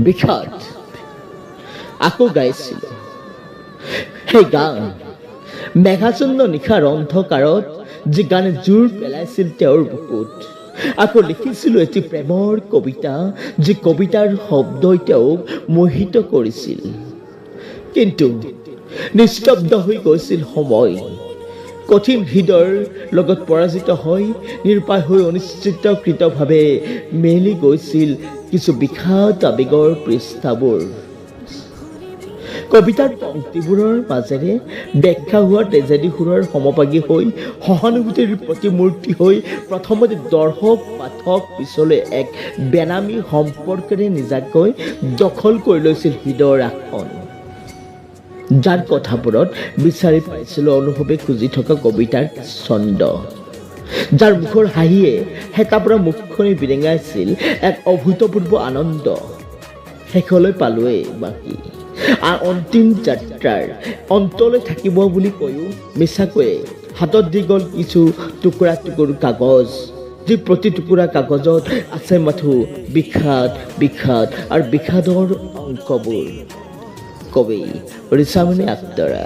বিষাদ আকৌ গাইছিলো সেই গান, মেঘাচ্ছন্ন নিশাৰ অন্ধকাৰত যি গানে জোৰ পেলাইছিল তেওঁৰ বুকুত। আকৌ লিখিছিলো এটি প্ৰেমৰ কবিতা, যি কবিতাৰ শব্দই তেওঁক মোহিত কৰিছিল। কিন্তু নিস্তব্ধ হৈ গৈছিল সময়। কঠিন হৃদয়ৰ লগত পৰাজিত হৈ, নিৰুপায় হৈ অনিশ্চিতকৃতভাৱে মেলি গৈছিল কিছু বিষাদ আৱেগৰ পৃষ্ঠাবোৰ। কবিতাৰ পংক্তিবোৰৰ মাজেৰে ব্যাখ্যা হোৱা ট্ৰেজেডি সুৰৰ সমভাগী হৈ, সহানুভূতিৰ প্ৰতিমূৰ্তি হৈ প্ৰথমতে দৰ্শক পাঠক, পিছলৈ এক বেনামী সম্পৰ্কেৰে নিজাকৈ দখল কৰি লৈছিল হৃদয়ৰ আসন, যাৰ কথাবোৰত বিচাৰি পাইছিলোঁ অনুভৱে খুজি থকা কবিতাৰ ছন্দ, যাৰ মুখৰ হাঁহিয়ে শেঁতা পৰা মুখখনি বিৰিঙাইছিল এক অভূতপূৰ্ব আনন্দ। শেষলৈ পালোৱেই বাকী আৰু অন্তিম যাত্ৰাৰ অন্তলৈ থাকিব বুলি কৈও মিছাকৈয়ে হাতত দি গ'ল কিছু টুকুৰা টুকুৰ কাগজ, যি প্ৰতি টুকুৰা কাগজত আছে মাথো বিষাদ, বিষাদ আৰু বিষাদৰ অংকবোৰ। কবি ৰিচামণি আখতাৰা।